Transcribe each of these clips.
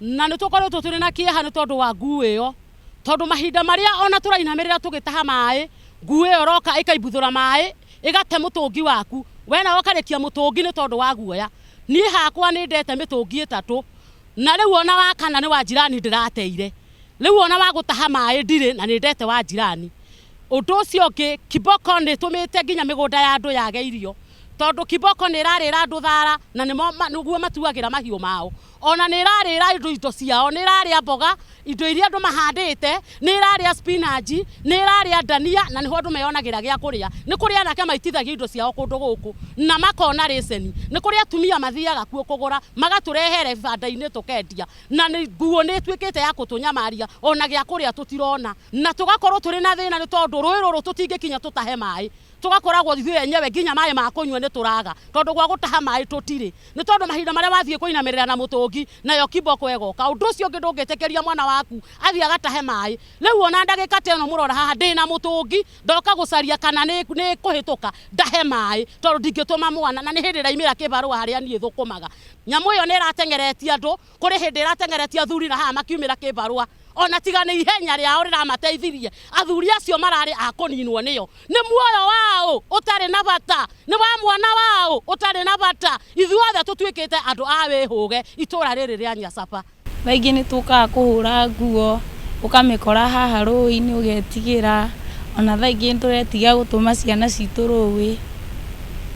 Na nĩ tũkoretwo tũrĩ na kĩeha nĩ tondũ wa nguo ĩyo, tondũ mahinda marĩa ona tũrainamĩrĩra tũgĩtaha maĩ, nguo ĩyo ĩroka ĩkaimbuthũra maĩ, ĩgate mũtũngi waku, we nawe ũkarĩkia mũtũngi nĩ tondũ wa guoya. Niĩ hakwa nĩ ndete mĩtũngi 3, na rĩu ona wa kana nĩ wa njirani ndĩrateire. Rĩu ona wa gũtaha maĩ ndirĩ, na nĩ ndete wa njirani. Ũndũ ũcio ũngĩ, kiboko nĩ ĩtũmĩte nginya mĩgũnda ya andũ yage irio, tondũ kiboko nĩ ĩrarĩra andũ thara, na nĩguo matuagĩra mahiũ mao. Ona nĩ ĩrarĩra andũ indo ciao, nĩ ĩrarĩa mboga, indo iria andũ mahandĩte, nĩ ĩrarĩa spinach, nĩ ĩrarĩa ndania, na nĩho andũ meyonagĩra gĩa kũrĩa. Nĩ kũrĩ anake maitithagia indo ciao kũndũ gũkũ na makona rĩceni. Nĩ kũrĩ atumia mathiaga kuo kũgũra, magatũrehere ibanda-inĩ tũkendia. Na nĩ nguo nĩ ĩtuĩkĩte ya kũtũnyamaria, ona gĩa kũrĩa tũtirona. Na tũgakorwo tũrĩ na thĩna nĩ tondũ rũĩ rũrũ tũtingĩkinya tũtahe maĩ. Tũgakoragwo ithuĩ enyewe nginya maĩ ma kũnyua nĩ tũraga, tondũ gwa gũtaha maĩ tũtirĩ. Nĩ tondũ mahinda marĩa wathiĩ kũinamĩrĩra na mũtũngi, nayo kiboko ĩgoka. Ũndũ ũcio ũngĩ, ndũngĩtĩkĩria mwana waku athiĩ agatahe maĩ. Rĩu ona ndagĩka ta ĩno mũrora haha ndĩna mũtũngi, ndoka gũcaria kana nĩ kũhĩtũka ndahe maĩ, tondũ ndingĩtũma mwana, na nĩ hĩndĩ ĩraimĩra kĩbarũa harĩa niĩ thũkũmaga. Nyamũ ĩyo nĩ ĩrateng'eretie andũ, kũrĩ hĩndĩ ĩrateng'eretie athuri na haha makiumĩra kĩbarũa. Ona tiga nĩ ihenya rĩao rĩramateithirie, athuri acio mararĩ a kũninwo nĩyo. Nĩ muoyo wao ũtarĩ na bata, nĩ wa mwana wao ũtarĩ na bata. Ithuothe tũtuĩkĩte andũ a wĩhũge itũra rĩrĩ rĩa Nyacaba. Thaa ingĩ nĩ tũkaga kũhũra nguo, ũkamĩkora haha rũĩ-inĩ ũgetigĩra. Ona thaa ingĩ nĩ tũretiga gũtũma ciana citũ rũĩ,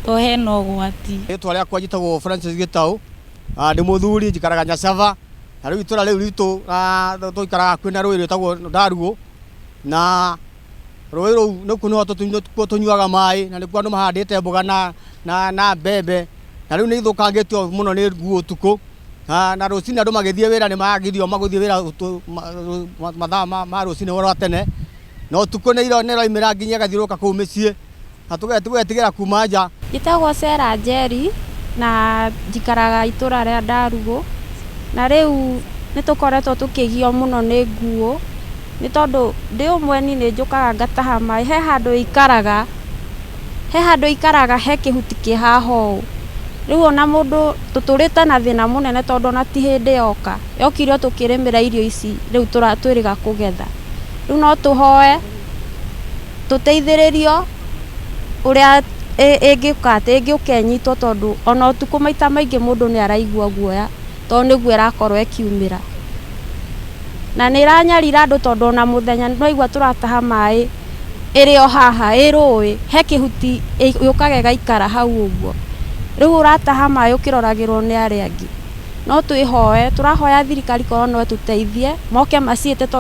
tondũ hena ũgwati. Rĩtwa rĩakwa njĩtagwo Francis Gĩtaũ, ndĩ mũthuri, njikaraga Nyacaba, na rĩu itũra rĩu ritũ tũikaraga hakuhĩ na rũĩ rwĩtagwo Ndaruũ, na rũĩ rũu nĩkuo nĩho tũnyuaga maĩ, na nĩkuo andũ mahandĩte mboga na mbembe, na rĩu nĩ ithũkangĩtio mũno nĩ nguo ũtukũ, na rũcinĩ andũ magĩthiĩ wĩra nĩ maragithio magũthiĩ wĩra mathaa ma rũcinĩ rwa tene, na ũtukũ nĩ ĩraumĩra nginya ĩgathiũrũrũka kũu mĩciĩ, na tũgetigĩra kuma nja. Njĩtagwo Sarah Njeri na njikaraga itũra rĩa Ndarugu, na rĩu nĩ tũkoretwo tũkĩgio mũno nĩ nguo, nĩ tondũ ndĩ ũmwe niĩ nĩ njũkaga ngataha maĩ. He handũ ĩikaraga, he handũ ĩikaraga he kĩhuti kĩ haha ũũ. Rĩu ona mũndũ tũtũrĩte na thĩna mũnene, tondũ ona ti hĩndĩ yoka, yokire o tũkĩrĩmĩra irio ici rĩu twĩrĩga kũgetha. Rĩu no tũhoe tũteithĩrĩrio ũrĩa ĩngĩũka atĩ ĩngĩũka ĩnyitwo, tondũ ona ũtukũ maita maingĩ mũndũ nĩ araigua guoya, tondũ nĩguo ĩrakorwo ĩkiumĩra. Na nĩ ĩranyarira andũ, tondũ ona mũthenya nĩwaigua tũrataha maĩ ĩrĩ o haha ĩ rũĩ, he kĩhuti yũkaga ĩgaikara hau ũguo. Rĩu ũrataha maĩ ũkĩroragĩrwo nĩ arĩa angĩ. No twĩhoe, tũrahoya thirikari korwo no ĩtũteithie, moke maciĩte tondũ